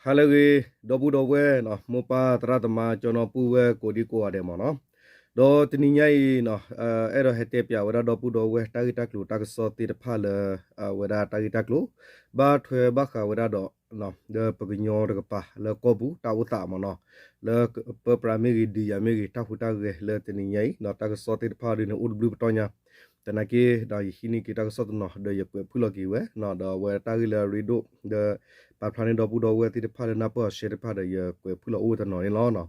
ဟါလၢအဂ့ၤ ဒီပုၢ်ဒီဝဲၢ်နီၤ, မိၢ်ပၢ်သရၣ်သမါ ကၠီနီၤပုၢ်ဝဲၢ်ကိးဒံကိးဂၤဒဲးမ့ၢ်နီၤ, ဒီးတနံၤညါအံၤနီၤ, အဲၣ်ဒိးဟဲတဲပၠးဝဲဒၣ်ဒီပုၢ်ဒီဝဲၢ် တၢ်ဂ့ၢ်တၢ်ကျိၤတၢ်ကစီၣ်သ့ၣ်တဖၣ်လၢ အဝဲဒၣ်တၢ်ဂ့ၢ်တၢ်ကျိၤ ဘၣ်ထွဲဘၣ်ဃးဝဲဒၣ်ဒီး လၢပကညီတကပၤလၢကီၢ်ပူၤတၢ်အိၣ်သးမ့ၢ်နီၤ, လၢပၢပြးမ့ၢ်ဂ့ၤ ဒုးယၤမ့ၢ်ဂ့ၤ တၢ်ဟူးတၢ်ဂဲၤလၢတနံၤညါအံၤနီၤ, တၢ်ကစီၣ်သ့ၣ်တဖၣ်ဒ်န့ၣ် အိၣ်တဘျုးပတီၢ်ညါ, သနာ်က့ဒီး ယဟံးန့ၢ်က့ၤတၢ်ကစီၣ်တနီၤ ဒီးယကွဲးဖုၣ်လီၤက့ၤဝဲနီၤ, ဒီးအဝဲတၢ်ဂ့ၢ်လၢအရ့ဒိၣ် ဒီးပာ်ဖျါန့ၢ်ဒီပုၢ်ဒီဝဲၢ်သ့ၣ်တဖၣ်လၢနၢ်ပၢၢ်အီၤရှဲတဖၣ်ဒီး ယကွဲးဖုၣ်လီၤအိၣ်တနီၤန့ၣ်လီၤ.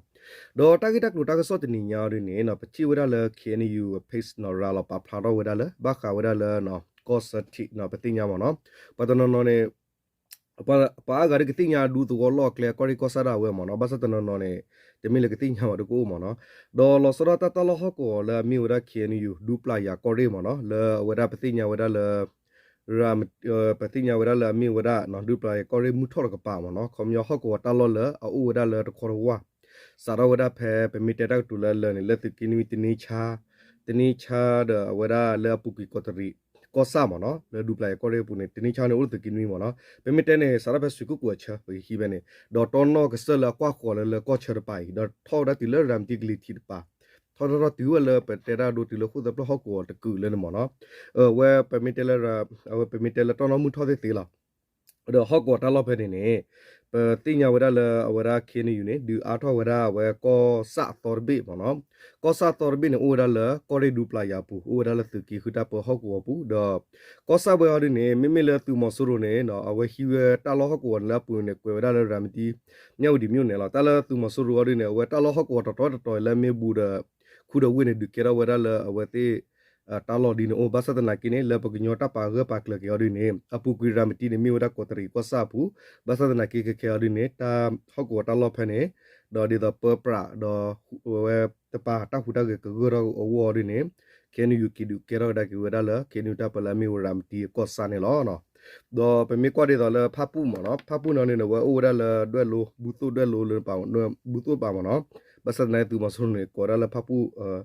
ဒီးတၢ်ဂ့ၢ်တၢ်ကျိၤတၢ်ကစီၣ်တနံၤညါအံၤဒ်န့ၣ်နီၤ, ပထံၣ်ဝဲဒၣ်လၢ K N U page နီၤ ရၤလီၤပာ်ဖျါထီၣ်ဝဲဒၣ်လၢ ဘၣ်ဃးဝဲဒၣ်လၢ ကီၢ်စၢထံးနီၤ ပသ့ၣ်ညါမ့ၢ်နီၤ, ပှၤတနီၤနီၤန့ၣ် ပှၤအါဂၤဒ်ကသ့ၣ်ညါဒူသဝီလီၢ်အကျဲ ကီၢ်ရ့ၣ်ကီၢ်ဆၣ်ဒၣ်ဝဲမ့ၢ်နီၤ, ဘၣ်ဆၣ်တနီၤနီၤန့ၣ် တမ့ၢ်လၢကသ့ၣ်ညါဘၣ်ဒ်ကအိၣ်မ့ၢ်နီၤ, ဒီးလီၤဆီဒၣ်တၢ်တၢ်လီၢ်ဟီၣ်ကဝီၤလၢအမ့ၢ်ဝဲဒၣ် K N U ဒူပျၢ်ယၤကီၢ်ရ့ၣ်မ့ၢ်နီၤ, လၢအဝဲဒၣ်ပသ့ၣ်ညါဝဲဒၣ်လၢ ရၤမတံ ပသ့ၣ်ညါဝဲဒၣ်လၢအမ့ၢ်ဝဲဒၣ် ဒူပျၢ်ယၤကီၢ်ရ့ၣ်မုၢ်ထီၣ်တကပၤမ့ၢ်နီၤ, ခီပညီဟီၣ်ကဝီၤတၢ်လီၢ်လၢအအိၣ်ဝဲဒၣ်လၢတခီတဝၢ် စးထီၣ်ဝဲဒၣ်ဖဲ ပမ့ၢ်တဲတၢ်ကတိၤလၢလၢာ်န့ၣ် လၢသုးက့နွံ တနံဆါ, တနံဆါဒီးအဝဲဒၣ်လၢအပူၤကွံာ်ကီးတရံး ကီၢ်ဆၣ်မ့ၢ်နီၤ, လၢဒူပျၢ်ယၤကီၢ်ရ့ၣ်အပူၤန့ၣ် တနံဆါန့ၣ်အိၣ်လၢသုးက့နွံမ့ၢ်နီၤ, ပမ့ၢ်တဲန့ၣ် စးထီၣ်ဖဲစွ့ၤကိၣ်ကိၤအဆၢ ပကဟံးဖဲန့ၣ် ဒီးတီနီၢ်ကစၢၢ်လၢအကွၢ်ဃီၤလၢလၢကီၢ်ဆၢတပၤအံၤ ဒီးထီၣ်ဝဲဒၣ်တုၤလၢရၤမတံကလံၤထံးတပၤ, ထီၣ်ထီၣ်ထီၣ်တုၤဝဲလၢပတဲတၢ်ဒိတုၤလၢဃိၣ်သၢပျၢၢ်ဟီၣ်ကဝီၤတကုာ်လၢန့ၣ်မ့ၢ်နီၤ, အဝဲပမ့ၢ်တဲလၢ အဝဲပမ့ၢ်တဲလၢတီနီၢ်မုၢ်ထီၣ်သ့ၣ်သ့ၣ်လီၤ. ဒီးဟီၣ်ကဝီၤတၢ်လီၢ်ဖဲန့ၣ်န့ၣ် ပသ့ၣ်ညါဝဲဒၣ်လၢအဝဲဒၣ် K N U န့ၣ် ဒုးအါထီၣ်ဝဲဒၣ်အဝဲကီၢ်ဆၣ်အသီတဘ့ၣ်မ့ၢ်နီၤ, ကီၢ်ဆၣ်အသီတဘ့ၣ်န့ၣ် အိၣ်ဝဲဒၣ်လၢကီၢ်ရ့ၣ်ဒူပျၢ်ယၤအပူၤ, အိၣ်ဝဲဒၣ်လၢသုးက့ဃုတၢ်ပၢဟီၣ်ကဝီၤအပူၤ, ဒီးကီၢ်ဆၣ်ဝဲအီၤဒ်န့ၣ် မ့မ့ၢ်လၢသုးမီၤစိရိၤန့ၣ် အဝဲဟံးဝဲတၢ်လီၢ်ဟီၣ်ကဝီၤန့ၣ်လၢအပူၤန့ၣ် ကွဲးဝဲဒၣ်လၢရၤမတံ မၠၣ်ဝတံၤ မြို့နယ် လီၤ. တၢ်လၢသုးမီၤစိရိၤအီၤဒ်န့ၣ် အဝဲတၢ်လီၢ်ဟီၣ်ကဝီၤတတီၤတတီၤလၢအမ့ၢ်ဘူးဒီး ခူဒီးဝ့ၢ်န့ၣ် ဒုးကဲထီၣ်ဝဲဒၣ်လၢအဝဲသ့ၣ် တၢ်လီၢ်ဒ်န့ၣ်အိၣ်, ဘၣ်ဆၣ်သနာ်က့န့ၣ် လၢပကညီတၢ်ပာ်ဂၢၢ်ပာ်ကျၢၤက့ၤအီၤဒ်န့ၣ် အပူၤကွံာ်ရၤမတံန့ၣ် မ့ၢ်ဝဲဒၣ်ကီးတရံးကီၢ်ဆၣ်အပူၤ, ဘၣ်ဆၣ်သနာ်က့ခဲခဲအီၤဒ်န့ၣ် တၢ်ဟီၣ်ကဝီၤတၢ်လီၢ်ဖဲန့ၣ် ဒီးဒ်သိးပၢပြးဒီး ဝဲတပၤတၢ်ဟူးတၢ်ဂဲၤကဂၢၢ်ထီၣ်အဂီၢ်ဒ်န့ၣ် K N U က့ၤဒုးကဲထီၣ်ကဒါက့ၤဝဲဒၣ်လၢ K N U တၢ်ပၢလၢအမ့ၢ်ဝဲရၤမတံအကီၢ်ဆၣ်န့ၣ်လီၤ. ဒီးပမ့ၢ်ကွၢ်ဒ်သိးလၢဖၣ်ပူၣ်မ့ၢ်နီၤ, ဖၣ်ပူၣ်န့ၣ်န့ၣ် အဝဲအိၣ်ဝဲဒၣ်လၢဒွဲၣ်လိ ဘူသိၣ်ဒွဲၣ်လိလၢ ဘူသိၣ်တပၤမ့ၢ်နီၤ, ဘၣ်ဆၣ်သနာ်က့သုးမီၤစိရိၤန့ၣ် ကိးဝဲဒၣ်လၢဖၣ်ပူၣ်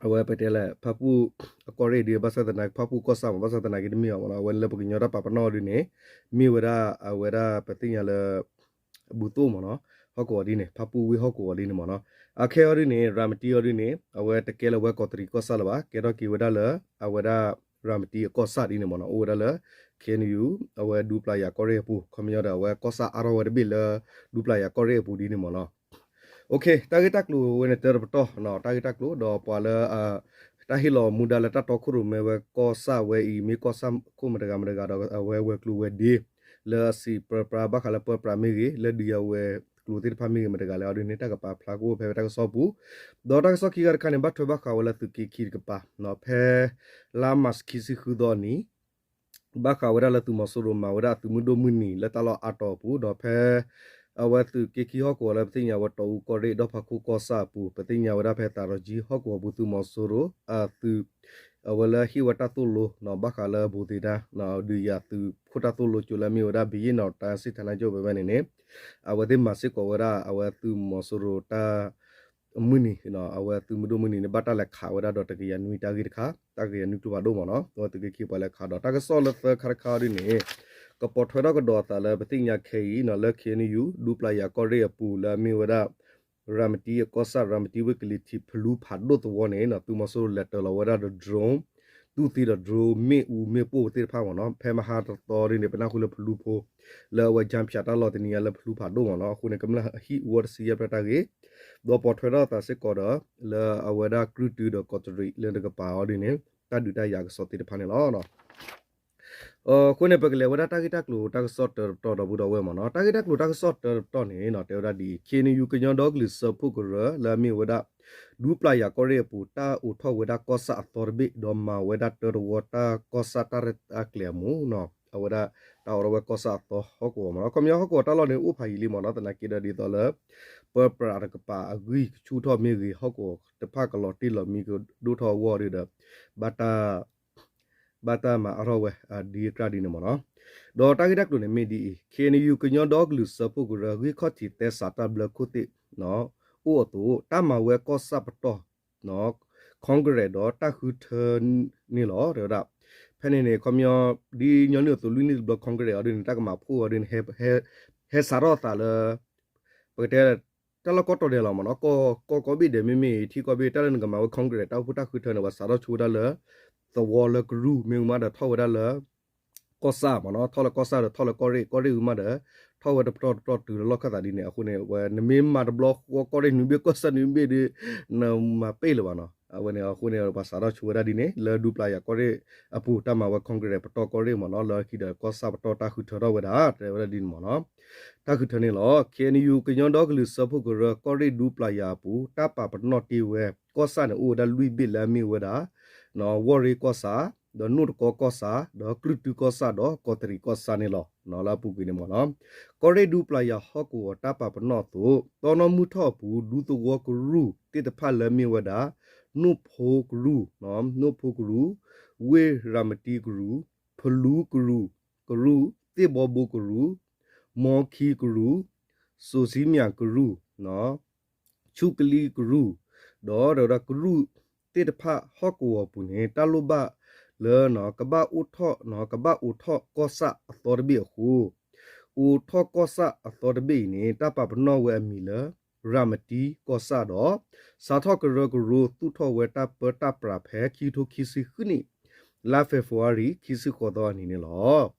အဝဲပတဲလၢ ဖၣ်ပူၣ်အကီၢ်ရ့ၣ်ဒ် ဘၣ်ဆၣ်သနာ်က့ ဖၣ်ပူၣ်ကီၢ်ဆၣ်မ့ၢ် ဘၣ်ဆၣ်သနာ်က့တမ့ၢ်ဘၣ်မ့ၢ်နီၤ, အဝဲန့ၣ်လၢပကညီတၢ်ပာ်ပနီၣ်အီၤဒ်န့ၣ် မ့ၢ်ဝဲဒၣ်အဝဲဒၣ်ပသ့ၣ်ညါလၢ ဘူသိၣ်မ့ၢ်နီၤ, ဟီၣ်ကဝီၤဒ်န့ၣ် ဖၣ်ပူၣ်ဝ့ၢ်ဟီၣ်ကဝီၤဒ်န့ၣ်မ့ၢ်နီၤ, အခဲအီၤဒ်န့ၣ် ရၤမတံအီၤဒ်န့ၣ် အဝဲတကဲလၢၤဝဲကီးတရံးကီၢ်ဆၣ်လၢၤဘၣ်, ကဲထီၣ်က့ၤဝဲဒၣ်လၢ အဝဲဒၣ်ရၤမတံအကီၢ်ဆၣ်ဒ်န့ၣ်မ့ၢ်နီၤ, အိၣ်ဝဲဒၣ်လၢ K N U အဝဲဒူပျၢ်ယၤကီၢ်ရ့ၣ်အပူၤ, ခီပညီဒီးအဝဲကီၢ်ဆၣ်အါထီၣ်ဝဲတဘ့ၣ်လၢ ဒူပျၢ်ယၤကီၢ်ရ့ၣ်အပူၤဒ်န့ၣ်မ့ၢ်နီၤ. တၢ်ဂ့ၢ်တၢ်ကျိၤဝဲန့ၣ်တၢတပတီၢ်, တၢ်ဂ့ၢ်တၢ်ကျိၤ ဒီးပှၤလၢ တၢ်ဟ့ၣ်လီၤမူဒါလၢတၢ်တီခိၣ်ရိၣ်မဲဝဲကီၢ်ဆၣ်ဝဲအံၤ မ့ၢ်ကီၢ်ဆၣ်ခိၣ်မတဂၤမတဂၤဒီး အဝဲဝဲၤကျိၤဝဲၤဒ့ လၢအစံးပြၢပြၢဘၣ်ဃးလၢပၢပြးမ့ၢ်ဂ့ၤ လၢဒုးယၤဝဲၤကျိၤသ့ၣ်တဖၣ်မ့ၢ်ဂ့ၤမတဂၤလဲၣ်အီၤဒ်န့ၣ် တၢ်ကပာ်ဖျါကအိၣ်ဖဲဖဲတၢ်ကစီၣ်ပူၤ, ဒီးတၢ်ကစီၣ်ခံဂၤတခါန့ၣ် ဘၣ်ထွဲဘၣ်ဃးဝဲလၢသုးက့ခံတကပၤ ဖဲ လါမၢ်ၡးခံဆံဃုသီအနံၤ ဘၣ်ဃးဝဲဒၣ်လၢသုးမီၤစိရိၤမၤဝဲဒၣ်အသုးမုၢ်ဒိၣ်မုၢ်နံၤလၢတၢ်လီၢ်အါတီၤအပူၤ ဒီးဖဲ အဝဲသုးက့ခံဟီၣ်ကဝီၤလၢပသ့ၣ်ညါဝဲတီအူကီၢ်ရ့ၣ်ဒီဖးခိၣ်ကီၢ်ဆၣ်အပူၤ ပသ့ၣ်ညါဝဲဒၣ်ဖဲသးရီကၠံဟီၣ်ကဝီၤပူၤသုးမီၤစိရိၤ အသုး အဝဲလၢဟ့ၣ်ဝဲတၢ်သိၣ်လိ ဘၣ်ဃးလၢဘူးသ့ၣ်တၢ် ဒုးယၤသုးခိၣ်တၢ်သိၣ်လိကၠိလၢအမ့ၢ်ဝဲဒၣ် ဘယ့ၣ်နီၣ် တၢ်စံၣ်ထၣ်နါကၠိဖဲဖဲန့ၣ်န့ၣ် အဝဲသ့ၣ်မၤစ့ၢ်ကီးဝဲဒၣ် အဝဲသုးမီၤစိရိၤတၢ် မုၢ်နံၤ အဝဲသုးမုၢ်ဒိၣ်မုၢ်နံၤန့ၣ် ဘၣ်တၢ်လဲၤခးဝဲဒၣ်ဒီးတကယၤနွံတၢ်ဂ့ၢ်တခါ တၢ်ကယၤနွံကျိဖးဒိၣ်မ့ၢ်နီၤ အဝဲသုးက့ခံပှၤလဲၤခးဒီး တၢ်ကစီၣ်လၢသၢခါတခါအီၤဒ်န့ၣ် ကပိာ်ထွဲထီၣ်ကဒီးအသးလၢပသ့ၣ်ညါခဲအံၤ လၢ K N U ဒူပျၢ်ယၤကီၢ်ရ့ၣ်အပူၤလၢအမ့ၢ်ဝဲဒၣ် ရၤမတံအကီၢ်ဆၣ် ရၤမတံဝ့ၢ်ကလံၤထံးဖလူဖးဒိၣ်သဝီန့ၣ် သုးမီၤစိရိၤလဲၤတၢၤလီၤဝဲဒၣ်ဒီး drone တူၢ်သံဒီး drone မ့ၣ်အူမ့ၣ်ပိၢ်သ့ၣ်တဖၣ်မ့ၢ်နီၤ ဖဲမဟါတသီဒ်န့ၣ် ပနၢ်ဟူလၢဖလူဖိ လၢအဝဲကၠၢဖၠးတၢ်လီၢ်တနံၤညါလၢဖလူဖးဒိၣ်မ့ၢ်နီၤ အဃိန့ၣ် ကမျၢၢ်ဟံၣ်အူအီၣ်တဆံယဲၢ်ဖျၢၣ်တၢ်ဂ့ၢ် ဒီးပိာ်ထွဲထီၣ်အသးစ့ၢ်ကီးဒီး လၢအဝဲဒၣ်ကြုၢ်တုဒီးကီးတရံးလၢတကပၤအီၤဒ်န့ၣ် တၢ်ဒုးတၢ်ယၤကစီၣ်သ့ၣ်တဖၣ်န့ၣ်လီၤ. အဃိန့ၣ် ပကလဲၤဝဲဒၣ်တၢ်ဂ့ၢ်တၢ်ကျိၤတၢ်ကစီၣ်တၢတပတီၢ်ဒီပုၢ်ဒီဝဲၢ်မ့ၢ်နီၤ တၢ်ဂ့ၢ်တၢ်ကျိၤတၢ်ကစီၣ်တၢတပတီၢ်န့ၣ် တဲဝဲဒၣ်ဒ်အံၤ ခ့ၣ်အဲၣ်ယူၣ် ကညီဒီကလုာ်စၢဖှိၣ်ကရၢ လၢအမ့ၢ်ဝဲဒၣ် ဒူပျၢ်ယၤကီၢ်ရ့ၣ်အပူၤ တၢ်အိးထီၣ်ဝဲဒၣ်ကီၢ်ဆၣ်အသီတဘ့ၣ် ဒီးမၤဝဲဒၣ်တၢတဝီတၢ်ကီၢ်ဆၣ်တၢ်ရဲၣ်တၢ်ကျဲၤအမူးနီၤ အဝဲဒၣ်တၢ်အိးထီၣ်ဝဲကီၢ်ဆၣ်အသီဟီၣ်ကဝီၤမ့ၢ်နီၤ ခီပညီဟီၣ်ကဝီၤတၢ်လီၢ်န့ၣ် အိၣ်ဖးယံာ်လံမ့ၢ်နီၤ သနာ်က့ဒီးဒ်သိးလၢ ပၢပြးတကပၤအဂံၢ်ကဆူၣ်ထီၣ်မ့ၢ်ဂ့ၤ ဟီၣ်ကဝီၤတဖၣ်ကလီၤတံၢ်လီၤမံကဒိၣ်ထီၣ်အဂီၢ်ဒီး ဘၣ်တၢ် ဘၣ်တၢ်မၤအါထီၣ်ဝဲ ဒ်အကြၢးဒ်န့ၣ်မ့ၢ်နီၤ ဒီးတၢ်ဂ့ၢ်တၢ်ကျိၤန့ၣ်မ့ၢ်ဒ်အံၤ ခ့ၣ်အဲၣ်ယူၣ် ကညီဒီကလုာ်စၢဖှိၣ်ကရၢ ဂံၢ်ခီၣ်ထံးသဲစးတၢ်ဘျၢခိၣ်သ့ၣ် အိၣ်အသိး တၢ်မၤဝဲကီၢ်ဆၣ်ပတီၢ် Congress ဒီးတၢ်ဃုထၢန့ၣ်လီၤ တဲဝဲဒၣ် ဖဲန့ၣ်န့ၣ် ခီပညီ ဒ်ညီနုၢ်အသိးလွံၢ်နံၣ်တဘျီ Congress အီၤဒ်န့ၣ် တၢ်ကမၤဖှိၣ်အီၤဒ်န့ၣ် ဟဲ ဟဲ ဟဲစးထီၣ်အသးလၢ ပကတဲ တၢ်လီၢ်ကီၢ်တီဒဲးလီၤမ့ၢ်နီၤ, ကီၢ်ကီၢ်ဘ့ၣ်ဒဲးမ့မ့ၢ် ထံကီၢ်ဘ့ၣ် တၢ်လၢနကမၤဝဲ Congress တၢ်အိၣ်ဖှိၣ်တၢ်ဃုထၢန့ၣ် ပှၤစးထီၣ်ဆိဝဲဒၣ်လၢ သဝီလၢကရူၢ် မ့ၢ်ဝံၤမးဒီးထီၣ်ဝဲဒၣ်လၢ ကီၢ်ဆၣ်မ့ၢ်နီၤ, ထီၣ်လၢကီၢ်ဆၣ်ဒီးထီၣ်လၢကီၢ်ရ့ၣ်, ကီၢ်ရ့ၣ်ဝံၤမးဒီး ထီၣ်ဝဲတပတီၢ်တပတီၢ်တုၤလၢလီၢ်ခၢၣ်သးဒ်န့ၣ်အဃိန့ၣ် ဝဲနမ့ၢ်မၤတဘျီဃီ ကီၢ်ရ့ၣ်နွံဘ့ၣ် ကီၢ်ဆၣ်နွံဘ့ၣ်ဒီး နမၤပ့ၢ်လၢၤဘၣ်နီၤ. အဝဲန့ၣ်အဃိန့ၣ် ပှၤစးထီၣ်ဆိဝဲဒၣ်ဒ်န့ၣ် လၢဒူပျၤယၤကီၢ်ရ့ၣ်အပူၤ တၢ်မၤဝဲ Congress ပတီၢ်ကီၢ်ရ့ၣ်မ့ၢ်နီၤ, လၢခံဒီးကီၢ်ဆၣ်ပတီၢ်တၢ်ဃုထၢထီၣ်ဝဲဒၣ် တဲဝဲဒၣ်ဒ်န့ၣ်မ့ၢ်နီၤ. တၢ်ဃုထၢန့ၣ်လီၤ. ခ့ၣ်အဲၣ်ယူၣ် ကညီဒီကလုာ်စၢဖှိၣ်ကရၢ ကီၢ်ရ့ၣ်ဒူပျၤယၤအပူၤ တၢ်ပာ်ပနီၣ်တ့ၢ်ဝဲ ကီၢ်ဆၣ်န့ၣ် အိၣ်ဝဲဒၣ်လွံၢ်ဘ့ၣ်လၢအမ့ၢ်ဝဲဒၣ် ဝီၢ်ရ့ကီၢ်ဆၣ်, ဒီးနိၣ်တကီကီၢ်ဆၣ်, ဒီးကြုၢ်တုကီၢ်ဆၣ်, ဒီးကီးတရံးကီၢ်ဆၣ်န့ၣ်လီၤ. လၢအပူၤကွံာ်န့ၣ်မ့ၢ်နီၤ, ကီၢ်ရ့ၣ်ဒူပျၤယၤဟီၣ်ကဝီၤတၢ်ပာ်ပနီၣ်အသိး တီနီၣ်မုၢ်ထီၣ်အပူၤ ဒူသဝီကရူၢ်သ့ၣ်တဖၣ်လၢအမ့ၢ်ဝဲဒၣ် နိၣ်ဖိကရူၢ်, နိၣ်ဖိကရူၢ်, ဝ့ၢ်ရၤမတံကရူၢ်, ဖလူကရူၢ်, ကရူၢ်, သ့ၣ်ဘီဘိကရူၢ်, မီခံကရူၢ်, စိၤစံမၠၣ်ကရူၢ် ဆူကလံကရူၢ်, ဒီးတဲဝဲဒၣ်ကရူၢ်သ့ၣ်တဖၣ်ဟီၣ်ကဝီၤပူၤန့ၣ် တၢ်လိၣ်ဘၣ်လၢ ကဘၣ်အိၣ်ထီၣ် ကဘၣ်အိးထီၣ်ကီၢ်ဆၣ်အသီတဘ့ၣ်အဃိ, အိးထီၣ်ကီၢ်ဆၣ်အသီတဘ့ၣ်အံၤန့ၣ် တၢ်ပာ်ပနီၣ်ဝဲအမံၤလၢ ရၤမတံကီၢ်ဆၣ်ဒီး စးထီၣ်ကရၢကရိသူၣ်ထီၣ်ဝဲတၢ်ပၢတၢ်ပြးဖဲ ခံကထိခံဆံဃုနံၣ် လါဖ့ၤဘြူၤအါရံၤ ခံဆံဃိးသီအနံၤန့ၣ်လီၤ.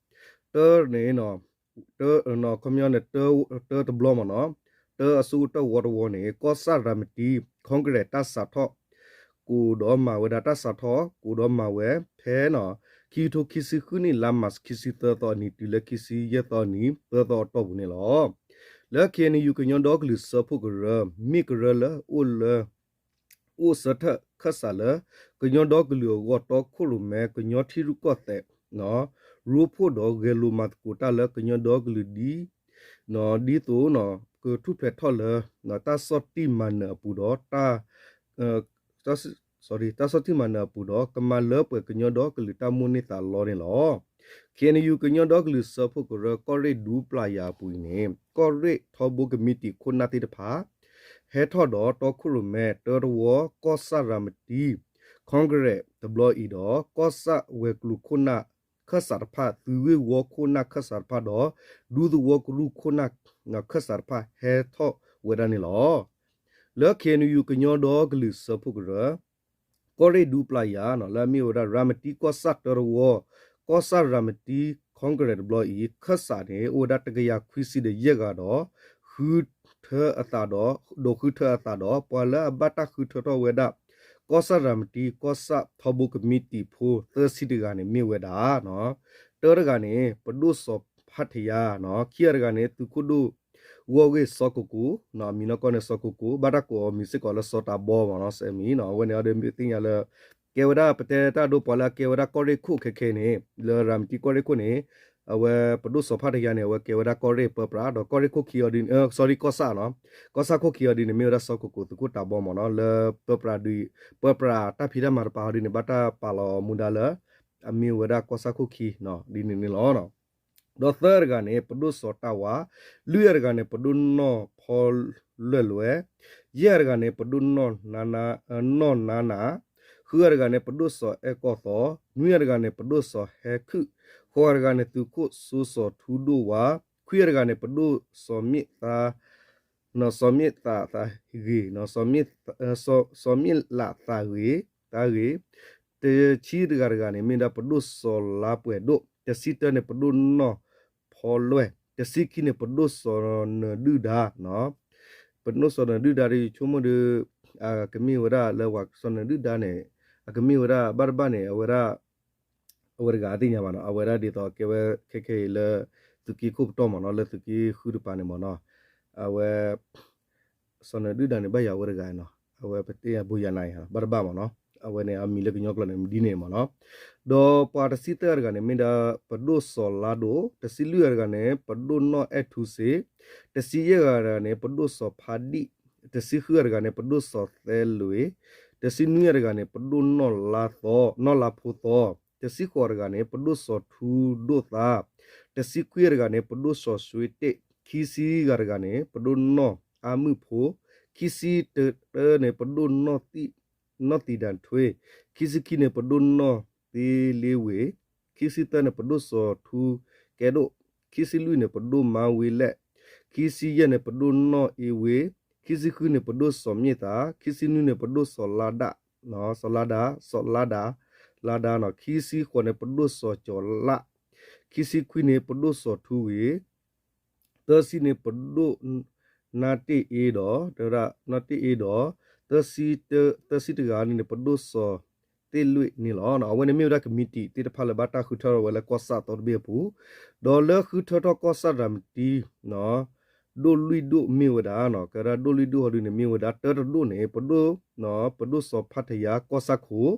တၢန့ၣ် တၢ ခီပညီန့ၣ် တၢတဘျီမ့ၢ်နီၤ, တၢအစိကတၢၢ်ဝီတဝီန့ၣ် ကီၢ်ဆၣ်ရၤမတံ Congress တၢ်စးထီၣ် ကအိၣ်ဒီးမၤဝဲဒၣ် တၢ်စးထီၣ်ကအိၣ်ဒီးမၤဝဲဖဲ ခံကထိခံဆံဃုနံၣ် လါမၢ်ၡး ခံဆံသၢသီအနံၤ တုၤလၢခံဆံယဲၢ်သီအနံၤ သၢသီအတီၢ်ပူၤန့ၣ်လီၤ. လၢ ခ့ၣ်အဲၣ်ယူၣ် ကညီဒီကလုာ်စၢဖှိၣ်ကရၢ မ့ၢ်ကရၢလၢအိၣ်လၢ အိၣ်ဆၢထၢၣ်ခၢၣ်စးလၢ ကညီဒီကလုာ်အဂီၢ် တီခိၣ်ရိၣ်မဲ ကညီထံရူၢ်ကီၢ်သဲး ရိဖှိၣ်ဒီးဂဲၤလိာ်မၤသကိးတၢ်လၢကညီဒီကလုာ်ဒ် ဒ်သိး ကထူၣ်ဖျဲးထီၣ်လၢ တၢ်ဆီၣ်တံၢ်မၤနၢၤအပူၤဒီး တၢ် တၢ်ဆီၣ်တံၢ်မၤနၢၤအပူၤဒီး ကမၤလၢပှဲၤကညီဒီကလုာ်တၢ်မိၣ်န့ၢ်သးလီန့ၣ်လီၤ. ခ့ၣ်အဲၣ်ယူၣ် ကညီဒီကလုာ်စၢဖှိၣ်ကရၢ ကီၢ်ရ့ၣ်ဒူပျၤယၤအပူၤအံၤန့ၣ် ကီၢ်ရ့ၣ်ထီဘိကမံးတံာ်ခိၣ်နၢ်သ့ၣ်တဖၣ် ဟဲထီၣ်ဒီးတီခိၣ်ရိၣ်မဲ တၢတဝီ ကီၢ်ဆၣ်ရၤမတံ Congress တဘျီအံၤဒီး ကီၢ်ဆၣ်ဝဲၤကျိၤခိၣ်နၢ်ခၢၣ်စးတဖၣ် သုးဂ့ၢ်ဝီခိၣ်နၢ်ခၢၣ်စးတဖၣ်ဒီး ဒူသဝီကရူၢ်ခိၣ်နၢ်ခၢၣ်စးတဖၣ် ဟဲထီၣ်ဝဲဒၣ်န့ၣ်လီၤ. လၢ ခ့ၣ်အဲၣ်ယူၣ် ကညီဒီကလုာ်စၢဖှိၣ်ကရၢ ကီၢ်ရ့ၣ်ဒူပျၤယၤ လၢအမ့ၢ်ဝဲဒၣ် ရၤမတံကီၢ်ဆၣ်တၢတဝီ ကီၢ်ဆၣ်ရၤမတံ Congress တဘျီအံၤ ခၢၣ်စးန့ၣ် အိၣ်ဝဲဒၣ်တကယၤခွံဆံဒီးယဲၢ်ဂၤဒီး ဃုထၢအသးဒီး ဒိးဃုထၢအသးဒီး ပှၤလၢအဘၣ်တၢ်ဃုထၢထီၣ်ဝဲဒၣ် ကီၢ်ဆၣ်ရၤမတံ ကီၢ်ဆၣ်ထီဘိကမံးတံာ်ဖိ သၢဆံတဂၤန့ၣ် မ့ၢ်ဝဲဒၣ် တၢတဂၤန့ၣ် ပဒိၣ်စီၤဖါတယါ, ခံဂၤတဂၤန့ၣ် သုးခိၣ်ဒိၣ် ဂီၢ်ဂ့ၢ်စီၤကိၣ်ကိၣ်, အမံၤနီၢ်ကီၢ်န့ၣ် စီၤကိၣ်ကိၣ် ဘၣ်တၢ်ကိးအီၤမံၤစ့ၢ်ကီးလၢစီၤတးဘီမ့ၢ်နီၤ, စဲမံၤနီၤ, အဝဲန့ၣ်အီၤဒီးမ့ၢ်သ့ၣ်ညါလၢ ကဲဝဲဒၣ် ပတဲတၢ်ဒိပှၤလၢအကဲဝဲဒၣ်ကီၢ်ရ့ၣ်ခိၣ်ခဲခဲန့ၣ် လၢရၤမတံကီၢ်ရ့ၣ်ခိၣ်န့ၣ် အဝဲပဒိၣ်စီၤဖါတယါန့ၣ် အဝဲကဲဝဲဒၣ်ကီၢ်ရ့ၣ်ပၢပြး ဒီးကီၢ်ရ့ၣ်ခိၣ်ခံအီၤဒ်န့ၣ် sorry ကီၢ်ဆၣ်နီၤ, ကီၢ်ဆၣ်ခိၣ်ခံအီၤဒ်န့ၣ် မ့ၢ်ဝဲဒၣ်စီၤကိၣ်ကိၣ်သုးခိၣ်တးဘီမ့ၢ်နီၤ, လၢပၢပြးဒ် ပၢပြးတၢ်ဖံးတၢ်မၤတပၤအီၤဒ်န့ၣ် ဘၣ်တၢ်ပာ်လီၤမူဒါလၢ အမ့ၢ်ဝဲဒၣ်ကီၢ်ဆၣ်ခိၣ်ခံနီၤ ဒ်န့ၣ်န့ၣ်လီၤ. ဒီးသၢတဂၤန့ၣ် ပဒိၣ်စီၤတၢ်ဝါ, လွံၢ်ဂၤတဂၤန့ၣ် ပဒိၣ်နီၢ်ဖီလွဲၢ်လွဲၢ်, ယဲၢ်ဂၤတဂၤန့ၣ် ပဒိၣ်နီၢ်နါနါ, နီၢ်နါနါ, ဃုဂၤတဂၤန့ၣ် ပဒိၣ်စီၤအဲၣ်ကီၢ်သီ, နွံဂၤတဂၤန့ၣ် ပဒိၣ်စီၤဟဲခုၣ်, ဃိးဂၤတဂၤန့ၣ် သုးခိၣ်စိစီၤထူဒိၣ်ဝါ, ခွံဂၤတဂၤန့ၣ် ပဒိၣ်စီၤမ့ၣ်သး စီၤမ့ၣ်သးသးဂ့ၤ, စီၤမ့ၣ်လးသးဂ့ၤ, သးဂ့ၤ, တဆံတဂၤတဂၤန့ၣ် မ့ၢ်ဒၣ်ပဒိၣ်စီၤလါပှဲၤဒိၣ်, တဆံတၢန့ၣ် ပဒိၣ်နီၢ်ဖီလွဲၢ်, တဆံခံန့ၣ် ပဒိၣ်စီၤနၢၤဒုၣ်ဒါ, ပဒိၣ်စီၤနၢၤဒုၣ်ဒါဒီး ယဆိကမိၣ်ဒီး အကမ့ၢ်ဝဲဒၣ်လၢပှၤစီၤနၢၤဒုၣ်ဒါန့ၣ် အကမ့ၢ်ဝဲဒၣ်ဘၣ်တဘၣ်န့ၣ် အဝဲဒၣ် အဝဲတဂၤအသ့ၣ်ညါဘၣ်နီၤ, အဝဲဒၣ်ဒ်သိးကဲဝဲခဲခဲအံၤလၢ သုးက့ခိၣ်ပတီၢ်မ့ၢ်နီၤ, လၢသုးက့ဃုတပၤန့ၣ်မ့ၢ်နီၤ, အဝဲ စီၤနၢၤဒုၣ်ဒါန့ၣ် ဘၣ်ယၤဝဲတဂၤနီၤ, အဝဲပတဲယၤဘိယၤနၤအံၤ ဘၣ်တဘၣ်မ့ၢ်နီၤ, အဝဲန့ၣ် အမံၤလၢကညီကျိာ်န့ၣ် ဒ်န့ၣ်မ့ၢ်နီၤ, ဒီးပှၤတဆံသၢဂၤတဂၤန့ၣ် မ့ၢ်ဒၣ်ပဒိၣ်စီၤလါဒိၣ်, တဆံလွံၢ်ဂၤတဂၤန့ၣ် ပဒိၣ်နီၢ်အဲၣ်ထူစ့, တဆံယဲၢ်ဂၤတဂၤန့ၣ် ပဒိၣ်စီၤဖါဒံၣ်, တဆံဃုဂၤတဂၤန့ၣ် ပဒိၣ်စီၤသဲလွံၢ်, တဆံနွံဂၤတဂၤန့ၣ် ပဒိၣ်နီၢ်လါသီ, နီၢ်လါဖိသီ, တဆံဃိးဂၤတဂၤန့ၣ် ပဒိၣ်စီၤထူဒိၣ်သါ, တဆံခွံဂၤတဂၤန့ၣ် ပဒိၣ်စီၤစွ့တ့ၣ်, ခံဆံဂၤတဂၤန့ၣ် ပဒိၣ်နီၢ်အါမုၣ်ဖိ, ခံဆံတၢန့ၣ် ပဒိၣ်နီၢ်သံ, နီၢ်သံဒၣ်ထွ့, ခံဆံခံန့ၣ် ပဒိၣ်နီၢ်သ့လ့ဝ့ၢ်, ခံဆံသၢန့ၣ် ပဒိၣ်စီၤထူကဲဒိၣ်, ခံဆံလွံၢ်န့ၣ် ပဒိၣ်မါဝ့လဲၣ်, ခံဆံယဲၢ်န့ၣ် ပဒိၣ်နီၣ်အ့ဝ့, ခံဆံဃုန့ၣ် ပဒိၣ်စီၤမ့ၢ်သး, ခံဆံနွံန့ၣ် ပဒိၣ်စီၤလါဒၣ်, စီၤလါဒၣ်, စီၤလါဒၣ်, လါဒၣ်နီၤ, ခံဆံဃိးန့ၣ် ပဒိၣ်စီၤကၠီၤလၣ်, ခံဆံခွံန့ၣ် ပဒိၣ်စီၤထူဝ့ၣ်, သၢဆံန့ၣ် ပဒိၣ် နါတ့ၣ်အ့ဒီး တဲဝဲဒၣ် နါတ့ၣ်အ့ဒီး သၢဆံတဂၤန့ၣ် ပဒိၣ်စီၤသ့ၣ်လွံၣ်န့ၣ်လီၤ. အဝဲန့ၣ်မ့ၢ်ဝဲဒၣ်ကမံးတံာ်သ့ၣ်တဖၣ်လၢဘၣ်တၢ်ဃုထၢထီၣ်ဝဲလၢကီၢ်ဆၣ်အသီတဘ့ၣ်အပူၤ, ဒီးလၢဃုထၢထီၣ်ကီၢ်ဆၣ်တၢ်မတံ ဒိၣ်လွံၢ်ဒိၣ်မ့ၢ်ဝဲဒၣ်, ကဲဒၣ်ဒိၣ်လွံၢ်ဒိၣ်ဟီဒုန့ၣ် မ့ၢ်ဝဲဒၣ်တၢတဒိၣ်န့ၣ် ပဒိၣ်စီၤဖါထယါကီၢ်ဆၣ်ခိၣ်,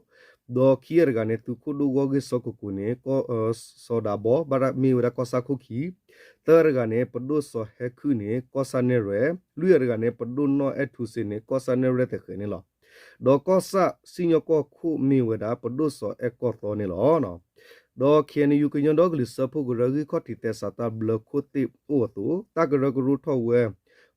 ဒီးခံဂၤတဂၤန့ၣ် သုးခိၣ်ဒိၣ်ဂီၢ်ဂ့ၢ်စီၤကကိးန့ၣ် စီၤဒၤဘီ ဘၣ်တၢ်မ့ၢ်ဝဲဒၣ်ကီၢ်ဆၣ်ခိၣ်ခံ, သၢဂၤတဂၤန့ၣ် ပဒိၣ်စီၤဟဲခုၣ်န့ၣ် ကီၢ်ဆၣ်နဲၣ်ရွဲၣ်, လွံၢ်ဂၤတဂၤန့ၣ် ပဒိၣ်နီၢ်အဲၣ်ထူစ့န့ၣ် ကီၢ်ဆၣ်နဲၣ်ရွဲၣ်သဃဲၤန့ၣ်လီၤ. ဒီးကီၢ်ဆၣ်စံၣ်ညီၣ်ကွီၢ်ခိၣ်မ့ၢ်ဝဲဒၣ် ပဒိၣ်စီၤအဲၣ်ကီၢ်သီန့ၣ်လီၤ. ဒီး ခ့ၣ်အဲၣ်ယူၣ် ကညီဒီကလုာ်စၢဖှိၣ်ကရၢ ဂံၢ်ခီၣ်ထံးသဲစးတၢ်ဘျၢခိၣ်သ့ၣ်အိၣ်အသိး တၢ်ကရၢကရိထီၣ်ဝဲ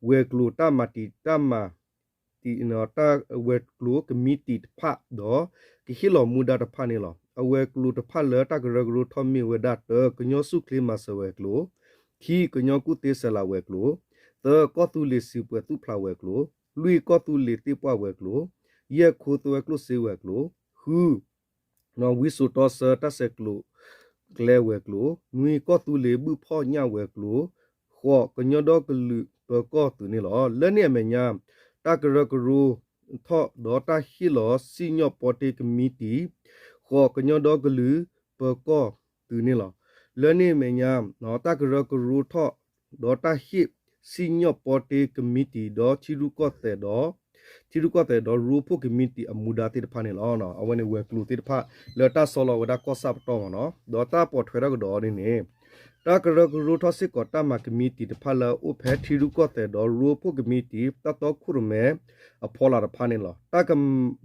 ဝဲၤကျိၤတၢ်မၤတံာ်တၢ်မၤ တံာ် တၢ်ဝဲၤကျိၤကမံးတံာ်တဖၣ် ဒီးကဟ့ၣ်လီၤမူဒါတဖၣ်န့ၣ်လီၤ. အဝဲၤကျိၤတဖၣ်လၢတၢ်ကရၢကရိထီၣ်မ့ၢ်ဝဲဒၣ် တၢ ကညီဆူၣ်ချ့မၤစၢၤဝဲၤကျိၤ, ခံ ကညီကူၣ်သ့စဲးလးဝဲၤကျိၤ, သၢ ကီၢ်သူလ့ၤစံးပှဲၤသူၣ်ဖျးဝဲၤကျိၤ, လွံၢ် ကီၢ်သူလ့ၤသ့ၣ်ပှၢ်ဝဲၤကျိၤ, ယဲၢ် ခိသွဲကျိၣ်စ့ဝဲၤကျိၤ, ဃု ဝံစိာ်တီဆၢတၢ်ဆဲးကျိးကျဲဝဲၤကျိၤ, နွံ ကီၢ်သူလ့ၤဘုၣ်ဖီၣ်ညၣ်ဝဲၤကျိၤ, ဃိး ကညီဒီကလုာ်ပၢၤကီၢ်သုးန့ၣ်လီၤ. လၢန့ၣ်အမဲာ်ညါ တၢ်ကရၢကရိထီၣ်ဒီးတၢ်ဟ့ၣ်လီၤစံၣ်ညီၣ်ပီတ့ကမံးတံာ်, ဃိး ကညီဒီကလုာ်ပၢၤကီၢ်သုးန့ၣ်လီၤ. လၢန့ၣ်အမဲာ်ညါ တၢ်ကရၢကရိထီၣ် ဒီးတၢ်ဟ့ၣ်စံၣ်ညီၣ်ပီတ့ကမံးတံာ် ဒီးထံရူၢ်ကီၢ်သဲးဒီး ထံရူၢ်ကီၢ်သဲးဒီးရိဖှိၣ်ကမံးတံာ်အမူဒါသ့ၣ်တဖၣ်န့ၣ်လီၤ. အဝဲန့ၣ်ဝဲၤကျိၤသ့ၣ်တဖၣ်လၢတၢ်ဆီလီၤဝဲဒၣ်ကီၢ်ဆၣ်ပတီၢ်မ့ၢ်နီၤ, ဒီးတၢ်ပိာ်ထွဲထီၣ်ကဒီးအီၤဒ်န့ၣ် တၢ်ကရၢကရိထီၣ်စ့ၢ်ကီးတၢ်မၤကမံးတံာ်တဖၣ်လၢအိၣ်ဖဲထံရူၢ်ကီၢ်သဲးဒီးရိဖှိၣ်ကမံးတံာ် တၢ်တီခိၣ်ရိၣ်မဲအဖီလာ်တဖၣ်န့ၣ်လီၤ. တၢ်က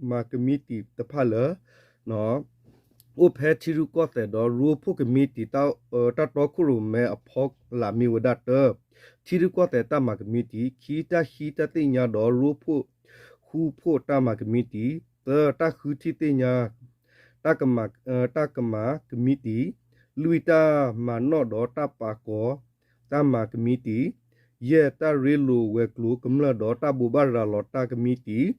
မၤကမံးတံာ်တဖၣ်လၢ အိၣ်ဖဲထံရူၢ်ကီၢ်သဲးဒီးရိဖှိၣ်ကမံးတံာ် တၢ်တီခိၣ်ရိၣ်မဲအဖီလာ်မ့ၢ်ဝဲဒၣ် တၢ ထံရူၢ်ကီၢ်သဲးတၢ်မၤကမံးတံာ်, ခံ တၢ်ဟံးတၢ်သ့ၣ်ညါဒီးရိဖှိၣ် ဃူဖိၣ်တၢ်မၤကမံးတံာ်, သၢ တၢ်ဃုထံၣ်သ့ၣ်ညါ တၢ်ကမၤ တၢ်ကမၤကမံးတံာ်, လွံၢ် တၢ်မၤနီၣ်ဒီးတၢ်ပာ်ကီၤ တၢ်မၤကမံးတံာ်, ယဲၢ် တၢ်ရ့လိာ်ဝဲၤကျိၤကမျၢၢ်ဒီးတၢ်ဘိးဘၣ်ရၤလီၤတၢ်ကမံးတံာ်,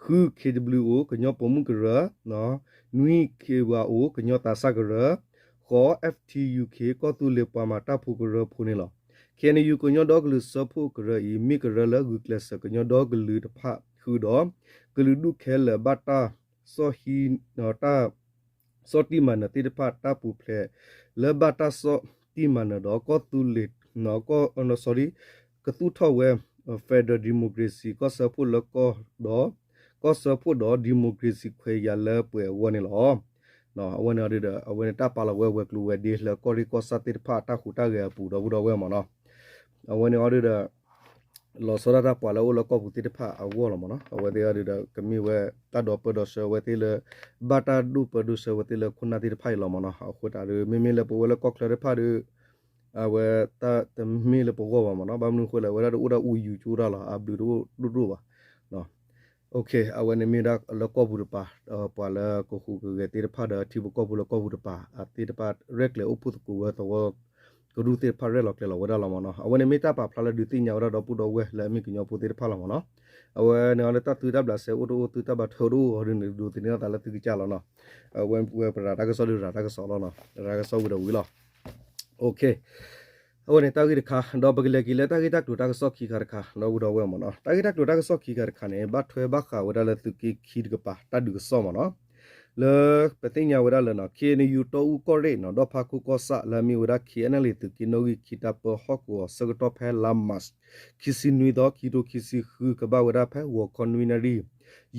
ဃု ခ့ဒဘျုးအိၣ် ကညီပိာ်မုၣ်ကရၢ, နွံ ခ့ဝါအိၣ် ကညီသးစၢ်ကရၢ, ဃိး FTUK ကီၢ်သူလ့ၤပှၤမၤတၢ်ဖိကရၢဖိန့ၣ်လီၤ. ခ့ၣ်အဲၣ်ယူၣ် ကညီဒီကလုာ်စၢဖှိၣ်ကရၢအံၤ မ့ၢ်ကရၢလၢဂုာ်ကျဲးစၢးကညီဒီကလုာ်တဖၣ်ဃုာ်ဒီး ကလုာ်ဒူၣ်ခဲလၢာ်ဘၣ်တၢ် ဆီၣ်ဟံး တၢ် ဆီၣ်တံၢ်မၤနၢၤသ့ၣ်တဖၣ် တၢ်ပူၤဖျဲးလၢဘၣ်တၢ်ဆီၣ်တံၢ်မၤနၢၤဒီး ကီၢ်သူလ့ၤ ကီၢ် sorry ကသူၣ်ထီၣ်ဝဲ Federal Democracy ကီၢ်စၢဖှိၣ်လၢကီၢ်ဒီး ကီၢ်စၢဖှိၣ်ဒီး democracy ခွဲးယာ်လၢပှဲၤအဂီၢ်န့ၣ်လီၤ. အဝဲန့ၣ်ဒီး အဝဲန့ၣ်တၢ်ပာ်လီၤဝဲဝဲၤကျိၤဝဲၤဒ့လၢကီၢ်ရ့ၣ်ကီၢ်ဆၣ်သ့ၣ်တဖၣ် တၢ်ဟူးတၢ်ဂဲၤအပူၤ ဒီပုၢ်ဒီဝဲၢ်မ့ၢ်နီၤ. အဝဲန့ၣ်အီၤဒီး လီၤဆီဒၣ်တၢ်ပှၤလၢအိၣ်လၢကီၢ်ပူၤသ့ၣ်တဖၣ်အဂီၢ်လီၤမ့ၢ်နီၤ. အဝဲသ့ၣ်အီၤဒီး ကမ့ၢ်ဝဲတၢ်ဒီပၢဒီဆှၢဝဲသ့ၣ်လၢ ဘၣ်တၢ်ဒိၣ်ပၢဒိၣ်ဆှၢဝဲသ့ၣ်လၢခိၣ်နၢ်သ့ၣ်တဖၣ်အံၤလီၤမ့ၢ်နီၤ. အဃိသတးဒီး မ့မ့ၢ်လၢပဝဲလၢကီၢ်ချၢသ့ၣ်တဖၣ်ဒီး အဝဲတမ့ၢ်လၢပဂီၢ်ဘၣ်မ့ၢ်နီၤ. ဘၣ်မနုၤအဃိလဲၣ် အဝဲဒၣ်တအိၣ်ဒၣ်အူယူၤကၠိဒၣ်လီၤ. အဘျုးတအိၣ်ဒိၣ်ဒိၣ်ဘၣ်. အဝဲန့ၣ်မ့ၢ်ဒၣ်လၢကီၢ်ပူၤတပၤ ပှၤလၢကဟူးကဂဲၤသ့ၣ်တဖၣ်ဒီး ထံဖိကီၢ်ဖိလၢကီၢ်ပူၤတပၤ အသ့ၣ်တဖၣ်ရဲၣ်ကျဲၤအိၣ်ဖှိၣ်သကိးဝဲသဝီကရူၢ်သ့ၣ်တဖၣ်ရဲၣ်လီၤကျဲၤလီၤဝဲဒၣ်လီၤမ့ၢ်နီၤ. အဝဲန့ၣ်မ့ၢ်တၢ်ပာ်ဖျါလၢဒုးသ့ၣ်ညါဝဲဒၣ်ဒီပုၢ်ဒီဝဲၢ်လၢအမ့ၢ်ကညီဖိသ့ၣ်တဖၣ်လီၤမ့ၢ်နီၤ. အဝဲန့ၣ်အီၤလၢတၢ်သုတၢ်ဘျးစဲအိၣ်တအိၣ် သုတၢ်ဘၣ်ထွဲအိၣ်တအိၣ်အီၤဒ်န့ၣ် ဒိးသန့ၤထီၣ်သးလၢသုကစၢ်လီၤနီၤ. အဝဲပရၤတၢ်ကစီၣ်ဒုးရၤတၢ်ကစီၣ်လီၤနီၤ. ရၤတၢ်ကစီၣ်ဝံၤဒီးဝံၤလီၤ. အဝဲန့ၣ်တၢ်ဂ့ၢ်တခါ ဒီးပကလဲၤက့ၤလၢတၢ်ဂ့ၢ်တၢ်ကျိၤတၢ်ကစီၣ်ခံခါတခါ ဒီပုၢ်ဒီဝဲၢ်မ့ၢ်နီၤ. တၢ်ဂ့ၢ်တၢ်ကျိၤတၢ်ကစီၣ်ခံခါတခါန့ၣ် ဘၣ်ထွဲဘၣ်ဃးဝဲဒၣ်လၢသုးက့ခံတကပၤ တၢ်ဒုးကစီၣ်မ့ၢ်နီၤ. လၢပသ့ၣ်ညါဝဲဒၣ်လၢ ခ့ၣ်အဲၣ်ယူၣ် တီအူကီၢ်ရ့ၣ်နီၤ ဒီၣ်ဖးခိၣ်ကီၢ်ဆၣ် လၢအမ့ၢ်ဝဲဒၣ် ခ့ၣ်အဲၣ်ယူၣ် သုးက့နီၣ်ဂံၢ်ခံတၢ်ပၢဟီၣ်ကဝီၤအဆၢကတီၢ်ဖဲလါမး ခံဆံနွံသီ ခံထိခံဆံဃု ကဘၣ်ဝဲဒၣ်ဖဲဂီၤခီနွံနၣ်ရံၣ်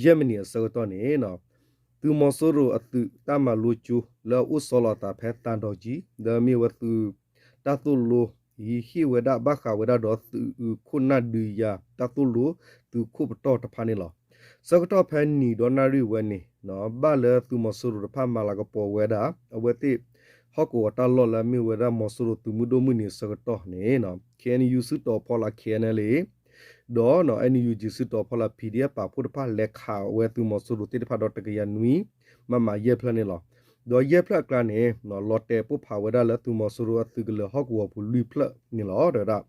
ယဲၢ်မံးနံးအဆၢကတီၢ်န့ၣ် သုးမီၤစိရိၤအသုးတၢ်မၤလိကၠိ လၢအအိၣ်ဆီလီၤအသးဖဲသးဒီးကၠံ လၢအမ့ၢ်ဝဲသုးတၢ်သိၣ်လိ ဟံးဟ့ၣ်ဝဲဒၣ်ဘၣ်ဃးဝဲဒၣ်ဒီးသုးခိၣ်နၢ်ဒုးယၤတၢ်သိၣ်လိ သုးခိၣ်ပတီၢ်တဖၣ်န့ၣ်လီၤ. ဆၢကတီၢ်ဖဲနံၤဒီးနၣ်ရံၣ်ဝဲန့ၣ် ဘၣ်လၢသုးမီၤစိရိၤတဖၣ်မၤလၤကပီၤဝဲဒၣ် အဝဲသ့ၣ်ဟီၣ်ကဝီၤတၢ်လီၢ်လၢအမ့ၢ်ဝဲဒၣ်မီၤစိရိၤသုးမုၢ်ဒိၣ်မုၢ်နံၤအဆၢကတီၢ်န့ၣ် ခ့ၣ်အဲၣ်ယူၣ် စုတီၤဖီလာ် ခ့ၣ်အဲၣ်ယူၣ် ဒီး အၣ်အၣ်ယူၣ် စုတီၤဖီလာ် ပီၣ်ဒီဖၣ် ပာ်ဖှိၣ်တဖၣ် လဲၤခးဝဲသုးမီၤစိရိၤသ့ၣ်တဖၣ်ဒီးတကယၤနွံ မမ ယဲၢ်ဖျၢၣ်န့ၣ်လီၤ. ဒီးယဲၢ်ဖျၢၣ်အကျါန့ၣ် လီၤတဲာ်ပိၢ်ဖးဝဲဒၣ်လၢသုးမီၤစိရိၤအသုးကလၢၤဟီၣ်ကဝီၤပူၤလွံၢ်ဖျၢၣ်န့ၣ်လီၤ. တဲဝဲဒၣ်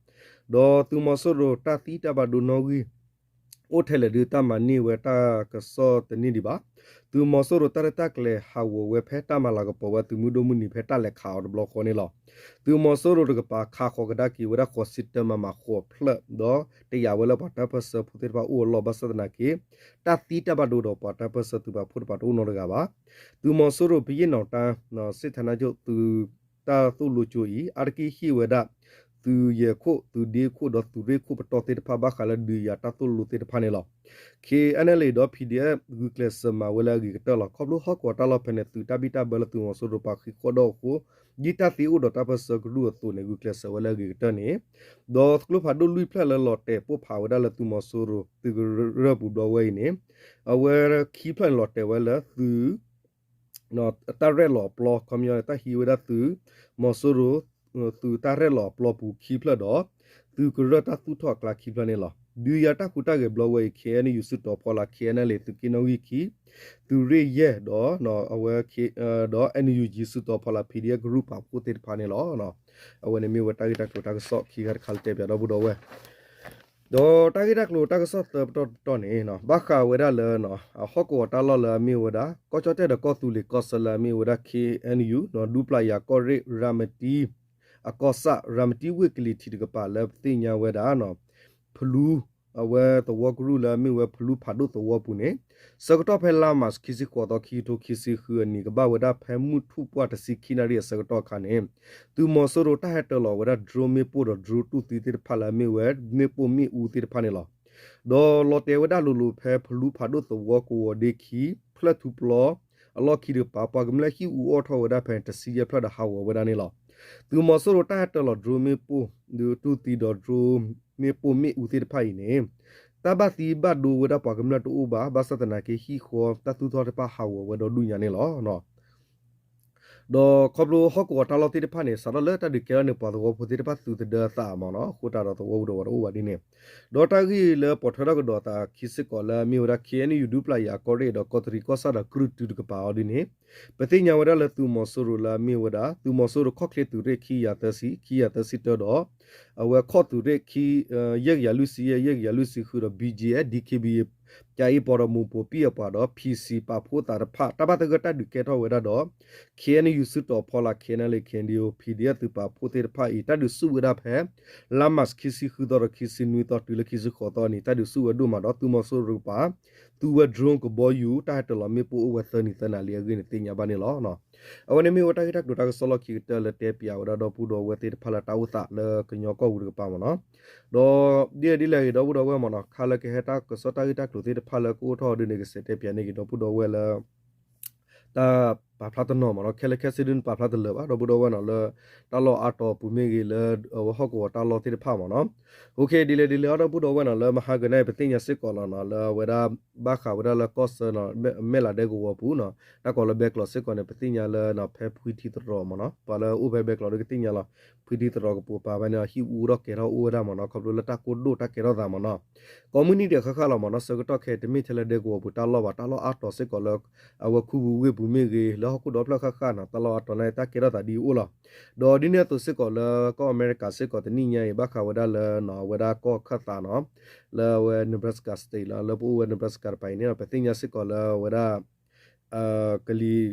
ဒီးသုးမီၤစိရိၤတၢ်သံတၢ်ဘၣ်ဒိနီၣ်ဂံၢ် အိၣ်ထဲလဲၣ်ဒုးတၢ်မၤန့ၢ်ဝဲတၢ်ကစီၣ်တန့ၢ်ဒံးဘၣ်. သုးမီၤစိရိၤတၢ်ရဲၣ်တၢ်ကျဲၤဟးဂီၤဝဲဖဲတၢ်မၤလၤကပီၤဝဲသုးမုၢ်ဒိၣ်မုၢ်နံၤဖဲတၢ်လဲၤခးအီၤတဘျီဃီန့ၣ်လီၤ. သုးမီၤစိရိၤတကပၤခးဃီၤကဒါက့ၤဝဲဒၣ်ဃိးဆံတၢမၤမၤဃိးဖျၢၣ် ဒီးတယာ်ဝဲလၢပှၤတၢ်ပၢၢ်ဆၢဖိသ့ၣ်တဖၣ်အိၣ်အလီၢ်ဘၣ်ဆၣ်သနာ်က့ တၢ်သံတၢ်ဘၣ်ဒိဒီးပှၤတၢ်ပၢၢ်ဆၢသုးပာ်ဖှိၣ်တပၤတအိၣ်နီတဂၤဘၣ်. သုးမီၤစိရိၤပယဲၢ်နီၣ်တၢ် စ့ၣ်ထနၢ်ကၠိၣ်သုးတၢ်သိၣ်လိကၠိအံၤ အါတက့ၢ်ဟ့ၣ်ဝဲဒၣ် သုးယဲၢ်ခိၣ် သုးဒ့ခိၣ်ဒီးသုးရ့ၣ်ခိၣ်ပတီၢ်သ့ၣ်တဖၣ်ဘၣ်ဃးလၢဒုးယၤတၢ်သိၣ်လိသ့ၣ်တဖၣ်န့ၣ်လီၤ. KNLA ဒီး PDF ဂုာ်ကျဲးစၢးမၤဝဲလၢအဂ့ၤကတၢၢ်လီၤ. ခီဖျိဟီၣ်ကဝီၤတၢ်လီၢ်ဖဲန့ၣ် သုးတၢ်ဘံၣ်တၢ်ဘၢလၢသုးမီၤစိရိၤပာ်ဃံးဃီၣ်ဒီးအဃိ ဒ်တၢ်သ့အိၣ်ဒီးတၢ်ပၢၢ်ဆၢကရူၢ်အသိးန့ၣ် ဂုာ်ကျဲးစၢးဝဲလၢအဂ့ၤကတၢၢ်န့ၣ် ဒီးကျိဖးဒိၣ်လွံၢ်ဖျၢၣ်လၢလီၤတဲာ်ပိၢ်ဖးဝဲဒၣ်လၢသုးမီၤစိရိၤ သုးကရၢၢ်ပူၤဘျီဝဲအံၤန့ၣ် အဝဲခံဖျၢၣ်န့ၣ်လီၤတဲာ်ဝဲလၢသုး တၢ်ရဲၣ်လီၤအပျီ ခီပညီန့ၣ် တၢ်ဟံးဝဲဒၣ်သုး မီၤစိရိၤ သုးတၢ်ရဲၣ်လီၤအပျီပူၤခံဖျၢၣ်ဒီး သုးကရၢၢ်တၢ်သူၣ်ထီၣ်အကျါခံဖျၢၣ်န့ၣ်လီၤ. ဒုးယၤတၢ်ဟူးတၢ်ဂဲၤဘျီဝဲအံၤ KNU စုတီၤဖီလာ် KNLA သုးက့နီၣ်ဂံၢ်ခံ သုးရ့ၣ်ယဲၢ်ဒီး အဝဲ ဒီး NUG စုတီၤဖီလာ် PDF ကရူၢ်ပာ်ဖှိၣ်သ့ၣ်တဖၣ်န့ၣ်လီၤ. အဝဲန့ၣ်မ့ၢ်ဝဲတၢ်ဂ့ၢ်တၢ်ကျိၤတၢ်ကစီၣ်ခံဂၤတခါလၢတဲပၠးဒီပုၢ်ဒီဝဲၢ် ဒီးတၢ်ဂ့ၢ်တၢ်ကျိၤတၢ်ကစီၣ်သၢပတီၢ်တတီၢ်န့ၣ် ဘၣ်ဃးဝဲဒၣ်လၢ ဟီၣ်ကဝီၤတၢ်လီၢ်လၢအမ့ၢ်ဝဲဒၣ် ကီၢ်ကၠီၣ်တဲၣ်ဒီးကီၢ်သူလ့ၤကီၢ်ဆၢလၢအမ့ၢ်ဝဲဒၣ် KNU ဒူပျာ်ယၤကီၢ်ရ့ၣ် ရၤမတံ အကီၢ်ဆၣ် ရၤမတံဝ့ၢ်ကလံၤထံးတကပၤလၢပသ့ၣ်ညါဝဲဒၣ် ဖလူ အဝဲသဝီကရူၢ်လၢအမ့ၢ်ဝဲဖလူဖးဒိၣ်သဝီပူၤန့ၣ် ဆၢကတီၢ်ဖဲလါမးခံဆံဃိးသီ ခံကထိခံဆံဃုအနံၤ ကဘၣ်ဝဲဒၣ်ဖဲမုၢ်ထူၣ်ပှၢ်တဆံခံနၣ်ရံၣ်အဆၢကတီၢ်အခါန့ၣ် သုးမီၤစိရိၤတၢ်ဟဲတၢၤလီၤဝဲဒၣ် drone မ့ၣ်ပိၢ်ဒီး drone တူၢ်သံသ့ၣ်တဖၣ်လၢအမ့ၢ်ဝဲမ့ၣ်ပိၢ်မ့ၣ်အူသ့ၣ်တဖၣ်န့ၣ်လီၤ. ဒီးလီၤတဲာ်ဝဲဒၣ်လိၤလိၤဖဲဖလူဖးဒိၣ်သဝီကဝီၤဒ့ခံ ဖျၢၣ်ထူပျီ အလီၢ်ခံတကပၤ ပှၤကမျၢၢ်ဟံၣ်အူအီၣ်ထီၣ်ဝဲဒၣ်ဖဲန့ၣ် တဆံယဲၢ်ဖျၢၣ်ဒီးဟးဂီၤဝဲဒၣ်န့ၣ်လီၤ. သုးမီၤစိရိၤတၢ်ဟဲတၢၤလီၤ drone မ့ၣ်ပိၢ် တူၢ်သံဒီး drone မ့ၣ်ပိၢ်မ့ၣ်အူသ့ၣ်တဖၣ်အံၤန့ၣ် တၢ်ဘၣ်သံဘၣ်ဒိဝဲဒၣ်ပှၤကမျၢၢ်တအိၣ်ဘၣ် ဘၣ်ဆၣ်သနာ်က့ဟံၣ်ဃီတၢ်သူၣ်ထီၣ်တဖၣ်ဟးဂီၤဝဲဒီဒူၣ်ညါန့ၣ်လီၤ. ဒီးခီဖျိဟီၣ်ကဝီၤတၢ်လီၢ်သ့ၣ်တဖၣ်န့ၣ် စးထီၣ်လၢတၢ်ဒုးကဲထီၣ်န့ၣ် ပှၤသဝီဖိသ့ၣ်တဖၣ်သုးသဒၢအသးမ့ၢ်နီၤ အဃိသတးဒီးသဝီပူၤဒီးပှၤတအိၣ်ဘၣ်ဒ်န့ၣ် ဒီးတၢ်ဂ့ၢ်လၢပိာ်ထွဲထီၣ်ကဒီးသးခံစ့ၢ်ကီးလၢအမ့ၢ်ဝဲဒၣ် KNU ဒူပျာ်ယၤကီၢ်ရ့ၣ်ဒီးကီၢ်တရံးကီၢ်ဆၣ်ဒီးကရူၢ်တုတကပၤအီၤဒ်န့ၣ် ပသ့ၣ်ညါဝဲဒၣ်လၢသုးမီၤစိရိၤလၢအမ့ၢ်ဝဲဒၣ် သုးမီၤစိရိၤခီၣ်ချ့သုးရ့ၣ်ခံကယၤသၢဆံ ခံကယၤသၢဆံတၢဒီး အဝဲခီၣ်သုးရ့ၣ်ခံ ယဲၢ်ကယၤလွံၢ်ဆံယဲၢ် ယဲၢ်ကယၤလွံၢ်ဆံဃုဒီး BGF DKBA ကၠၤအ့ပီဒီးမိၢ်ပိာ်ပံၣ်အပှၤဒီး PC ပာ်ဖှိၣ်သးတဖၣ် တၢ်ဘၣ်သဂၢၢ်တၢ်ဒုးကဲထီၣ်ဝဲဒၣ်ဒီး KNU စုတီၤဖီလာ် KNLA KNDO PDF သုးပာ်ဖှိၣ်သ့ၣ်တဖၣ်အံၤ တၢ်ဒုးဆူၣ်ဝဲဒၣ်ဖဲ လါမးခံဆံဃုသီဒီးခံဆံနွံသီတုၤလၢခံဆံဃိးသီအနံၤ တၢ်ဒုးဆူၣ်ဝဲဒိၣ်မးဒီး သုးမီၤစိရိၤတကပၤ သူဝဲ drone ကဘီယူၤ တၢ်ဟဲတၢၤလီၤမ့ၣ်ပိၢ်အိၣ်ဝဲသၢနံၤသၢနၤလံအဂ့ၢ်န့ၣ်သ့ၣ်ညါဘၣ်န့ၣ်လီၤ. အဝဲန့ၣ်မ့ၢ်ဝဲတၢ်ဂ့ၢ်တၢ်ကျိၤတၢ်ကစီၣ်လီၢ်ခံကတၢၢ်လၢတဲပၠးဝဲဒၣ်ဒီပုၢ်ဒီဝဲၢ်သ့ၣ်တဖၣ်လၢတၢ်အိၣ်သးလၢကညီကီၢ်ပူၤတကပၤမ့ၢ်နီၤ ဒီးဒ်လဲၣ်ဒ်လဲၣ်ဂ့ၤဒီပုၢ်ဒီဝဲၢ်မ့ၢ်နီၤ ခါလၢကဟဲတၢ်ကစီၣ်တၢ်ဂ့ၢ်တၢ်ကျိၤသ့ၣ်တဖၣ်လၢကအိၣ်ထီၣ်အီၤဒ်န့ၣ် ကစဲးတဲပၠးန့ၢ်က့ၤဒီပုၢ်ဒီဝဲၢ်လၢ တၢ်ပာ်ဖျါတနီၤမ့ၢ်နီၤ ခဲလၢာ်ခဲဆ့ဒုးပာ်ဖျါတလၢာ်ဘၣ် ဒီပုၢ်ဒီဝဲၢ်နီၤ လၢတၢ်လီၢ်အါတီၤပူၤမ့ၢ်ဂ့ၤ လၢအဝဲဟီၣ်ကဝီၤတၢ်လီၢ်သ့ၣ်တဖၣ်မ့ၢ်နီၤ ဒ်လဲၣ်ဒ်လဲၣ်အီၤဒီပုၢ်ဒီဝဲၢ်နီၤ လၢမဟါကနၣ်အံၤ ပသ့ၣ်ညါစ့ၢ်ကီးလီၤနီၤ လၢအဝဲဒၣ် ဘၣ်ဃးဝဲဒၣ်လၢကီၢ်ဆၢနီၤ မဲၢ်လးဒဲကဝီၤပူၤနီၤ တၢ်ကိးလၢဘဲကျိးစ့ၢ်ကီးန့ၣ် ပသ့ၣ်ညါလၢနီၤ ဖဲဖှံထံသရိာ်မ့ၢ်နီၤ ပှၤလၢအိၣ်ဖဲဘဲကျိးဒီးကသ့ၣ်ညါလီၤ ဖှံထံသရိာ်ကပိာ်ပၤဖဲန့ၣ် ဟံၣ်အူဒီးကဲထီၣ်အိၣ်ဝဲဒၣ်မ့ၢ်နီၤ ခီဖျိလၢတၢ်ကိၢ်ဒိၣ်တၢ်ကဲထီၣ်သးမ့ၢ်နီၤ ကိးမုၢ်နံၤဒဲးဃၣ်ဃၣ်လီၤမ့ၢ်နီၤ ဆၢကတီၢ်ခဲအံၤ တမ့ၢ်ထဲလၢဒဲကဝီၤပူၤတၢ်လီၢ်ဘၣ် တၢ်လီၢ်အါတီၤစ့ၢ်ကီးလၢ အဝဲခူပူၤဝ့ၢ်ပူၤမ့ၢ်ဂ့ၤ လၢဟီၣ်ခိၣ်ဒီဖျၢၣ်ဃၣ်ဃၣ်နီၤ တၢ်လီၢ်အါတီၤန့ၣ် တၢ်ကဲထီၣ်သးဒ်အံၤအိၣ်လီၤ ဒီးဒ်န့ၣ်အသိးစ့ၢ်ကီးလၢကီၢ်အမဲရကၤစ့ၢ်ကီးတနံၣ်ညါအံၤ ဘၣ်ဃးဝဲဒၣ်လၢနီၤ အဝဲဒၣ်ကီၢ်ခၢၣ်သးနီၤ လၢအဝဲ Nebraska State လီၤ လၢပအိၣ်ဝဲ Nebraska တပၤအံၤန့ၣ် ပသ့ၣ်ညါစ့ၢ်ကီးလၢအဝဲဒၣ် ကလံၤ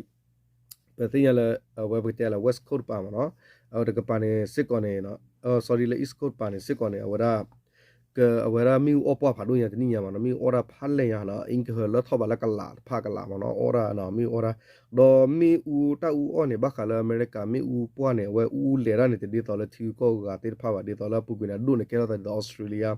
ပသ့ၣ်ညါလၢ အဝဲပကတဲလၢ West Coast တပၤမ့ၢ်နီၤ အဝဲတကပၤန့ၣ်စ့ၢ်ကီးန့ၣ် sorry လၢ East Coast တပၤန့ၣ်စ့ၢ်ကီးန့ၣ် အဝဲဒၣ် က အဝဲဒၣ်မ့ၣ်အူအီၣ်ပှၢ်ဖးဒိၣ်ညါတနံၣ်ညါမ့ၢ်နီၤ မ့ၣ်အူအီၣ်ဒၣ်ဖးလဲၢ်ညါနီၤ အံၤကဟၢလၢထီၣ်ဘးလၢကလးတဖၣ်ကလးမ့ၢ်နီၤ အီၣ်ဒၣ်နီၤ မ့ၣ်အူအီၣ်ဒၣ် ဒီးမ့ၣ်အူတၢ်အူအီၣ်န့ၣ် ဘၣ်ဃးလၢအမဲရကၤ မ့ၣ်အူပှၢ်န့ၣ် အဝဲအူလဲၤတၢ်န့ၣ် တဒ်သိးလၢထံဂုၤကီၢ်ဂၤသ့ၣ်တဖၣ်ဘၣ် ဒ်သိးလၢအပူၤကွံာ်န့ၣ် အဒိၣ်န့ၣ်ကဲထီၣ်သးဒ်သိး Australia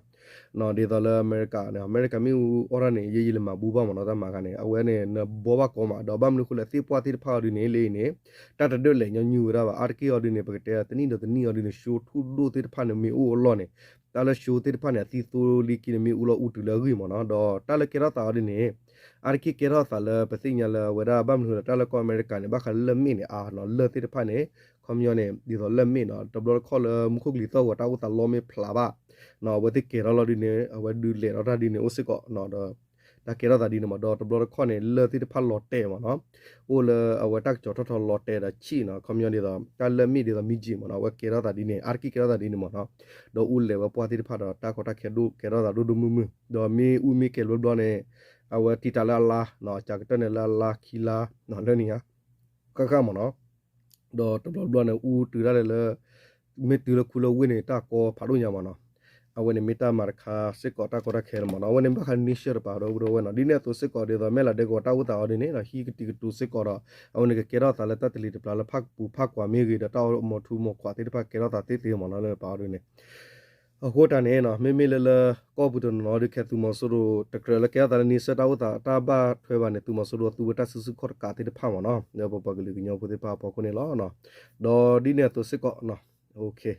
ဒ်သိးလၢအမဲရကၤန့ၣ် အမဲရကၤမ့ၣ်အူအီၣ်တၢ်န့ၣ် ယဲယလဲၤမၤဘူဘၣ်မ့ၢ်နီၤ တၢ်မၤခါန့ၣ် အဝဲန့ၣ် နဘှီဘၣ်ကီမး ဒီးဘၣ်မနုၤအဃိလဲၣ် သ့ၣ်ပှၢ်သ့ၣ်တဖၣ်အီၤဒ်န့ၣ် လၢအံၤန့ၣ် တၢ်တဒၢးလဲၤညီနုၢ်ဝဲဒၣ်ဘၣ် အါတက့ၢ်အီၤဒ်န့ၣ် ပကတဲတနံၣ်ဒီးတနံၣ်အီၤဒ်န့ၣ် ရှိထူၣ်ဒိၣ်သ့ၣ်တဖၣ်န့ၣ်မ့ၢ်အိၣ်အလီၢ်န့ၣ် တၢ်လၢရှိသ့ၣ်တဖၣ်န့ၣ် အသံသိလံက့န့ၣ် မ့ၢ်အူလီၤအူတုၤလၢအဂ့ၢ်မ့ၢ်နီၤ ဒီးတၢ်လၢကဲထီၣ်သးအီၤဒ်န့ၣ် အါတက့ၢ်ကဲထီၣ်သးလၢပသ့ၣ်ညါလၢအဝဲဒၣ်ဘၣ်မနုၤလၢတၢ်လၢကီၢ်အမဲရကၤန့ၣ် ဘၣ်ဃးလၢလၢၢ်မ့ၣ်န့ၣ် အါနီၤ လၢၢ်သ့ၣ်တဖၣ်န့ၣ် ခီပညီန့ၣ် ဒ်သိးလၢၢ်မ့ၣ်နီၤ တဘျီတခီၣ်လၢမူခိၣ်ကလံၤသီၣ်ဂီၤတၢ်အိၣ်သးလီမ့ၢ်ဖျးဘၣ် အဝဲသ့ၣ်ကဲထီၣ်လီၤဒ်န့ၣ် အဝဲဒုးလဲၤထီၣ်တၢ်ဒ်န့ၣ်အိၣ်စ့ၢ်ကီး ဒီး တၢ်ကဲထီၣ်သးဒ်န့ၣ်မး ဒီးတဘျီတခီၣ်န့ၣ် လၢၢ်သ့ၣ်တဖၣ်လီၤတဲာ်မးနီၤ, အိၣ်လၢအဝဲတၢ်ကစီၤထီၣ်ထီလီၤတဲာ်ဒီးဆံၣ်နီၤ, ခီပညီဒ်သိး တၢ်လၢၢ်မ့ၣ်ဒ်သိးမံကံမးနီၤ, အဝဲကဲထီၣ်သးဒ်န့ၣ် အါတက့ၢ်ကဲထီၣ်သးဒ်န့ၣ်မးနီၤ, ဒီးအူလဲၤဝဲပှၢ်သ့ၣ်တဖၣ်ဒီးတၢ်ကီတၢ်ခဲဒိၣ်ကဲထီၣ်သးဒိၣ်ဒိၣ်မုၢ်မုၢ်, ဒီးမ့ၢ်အူမ့ၢ်ကဲၤဘျီဘျီန့ၣ် အဝဲတံာ်တာ်လၢအလါနီၤ, ကကတၢၢ်န့ၣ်လၢအလါခံလါနီၤ, လၢနံၤညါ ဃၣ်ဃၣ်မးနီၤ, ဒီးတဘျီဘျီန့ၣ် အူတုၤဒၣ်လဲာ်လၢ မ့ၢ်တုၤလၢခူလၢဝ့ၢ်န့ၣ် တၢ်ကီဖးဒိၣ်ညါမးနီၤ, အဝဲန့ၣ်မ့ၢ်တၢ်မၤတခါစ့ၢ်ကီးတၢ်ကီတၢ်ခဲလီၤမးနီၤ, အဝဲန့ၣ်ဘၣ်ဃးနံၣ်ဆၢတပၤဒီပုၢ်ဒီဝဲၢ်နီၤ, ဒ်န့ၣ်အသိးစ့ၢ်ကီးဒ်သိး မဲၢ်လးဒဲကဝီၤတၢ်အိၣ်သးအီၤဒ်န့ၣ်နီၤ, ဟံးကတံၤကတိၤစ့ၢ်ကီးဒီး အဝဲန့ၣ်ကကဲထီၣ်သးလၢတၢ်တလံၤတပျၢ်လၢဖၣ်ပူၤဖၣ်ကွၢ်မ့ၢ်ဂ့ၤ ဒီးတၢ်အိၣ်မိာ်ထူမိာ်ကွၢ်သ့ၣ်တဖၣ်ကဲထီၣ်သးသ့သ့မးနီၤ, လၢပာ်အီၤဒ်န့ၣ် အဃိတၢ်န့ၣ်နီၤ, မ့မ့ၢ်လၢလၢကီၢ်ပူၤတနီၤနီၤဒီး ခဲသုးမီၤစိရိၤတကြၢးလၢကဲထီၣ်သးလၢနံၣ်ဆၢတၢ်အိၣ်သးတၢ်ဘၣ်ထွဲဘၣ်န့ၣ် သုးမီၤစိရိၤသူဝဲတၢ်စုဆူၣ်ခီၣ်တကးသ့ၣ်တဖၣ်မးနီၤ, လၢပပှၤကလုာ်ကညီဖိသ့ၣ်တဖၣ်အဖီခိၣ်န့ၣ်လီၤ. ဒီးဒ်န့ၣ်အသိးစ့ၢ်ကီး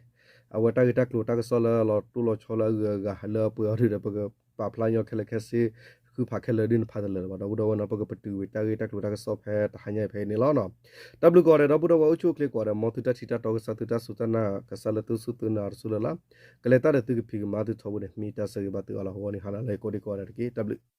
အဝဲတၢ်ဂ့ၢ်တၢ်ကျိၤတၢ်ကစီၣ်လၢအလီၤတိၢ်လီၤဆီလၢအဂုၤအဂၤလၢအပှဲၤအီၤဒုဒီး ပကပာ်ဖျါညီခဲလၢာ်ခဲဆ့ ဃုဖးခဲလၢာ်ဒ်န့ၣ်ဖးတလၢာ်လၢၤဘၣ် ဒီပုၢ်ဒီဝဲၢ်နီၤ, ပကပတုာ်ဝံၤတၢ်ဂ့ၢ်တၢ်ကျိၤတၢ်ကစီၣ်ဖဲတဟါညါအံၤဖဲအံၤန့ၣ်လီၤ. တၢ်ဘျုးကိးဂၤဒဲး ဒီပုၢ်ဒီဝဲၢ်အိၣ်ဆူၣ်အိၣ်ချ့ကိးဂၤဒဲး မ်သုတၢ်ထံၣ်တၢ်တီကစၢ် သုတၢ်စူၢ်တၢ်နာ်ကစၢ်လၢသုစူၢ်သုနာ် တစူၢ်လၢ်လၢ် ကလဲၤတၢ်ဒီးသုကဖံးကမၤသုထီဘိန့ၣ် မ့ၢ်တၢ်ဆၢဂ့ၤဘၣ်သုအီၤလီၤ. ဂီၤနံၤဟါနၤလၢကိးဒံကိးဂၤဒဲးတက့ၢ်. တၢ်ဘျုး